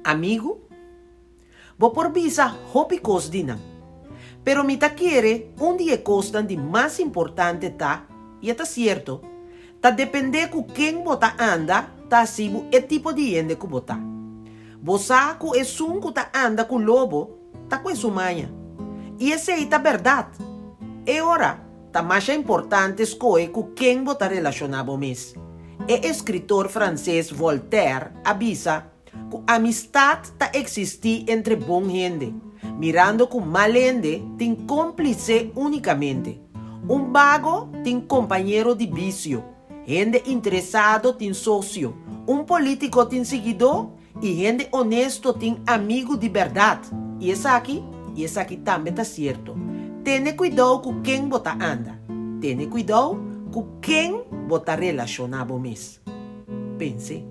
Amigu? Bo por bisa hopi kos di nan. Pero mi ta kere un di e kosnan di mas importante ta, i e ta sierto, ta dependé ku ken bo ta anda ta hasi bo e tipo di hende ku bo ta. Bo sa ku esun ku ta anda ku lobo ta ku esun maña. I esei ta bèrdat. E ora, ta masha importante skohe ku ken bo ta relashoná bo mes. E eskritor franses Voltaire a bisa ku amistat ta eksistí entre bon hende, mirando ku mal hende tin kómplise únikamente. Un bago tin kompañero di bisio, hende interesado tin sosio, un polítiko tin siguidó i hende onesto tin amigu di bèrdat. I esaki? I esaki tambe ta sierto. Tene kuidou ku ken bo ta anda. Tene kuidou ku ken bo ta relashoná bo mes. Pens'é.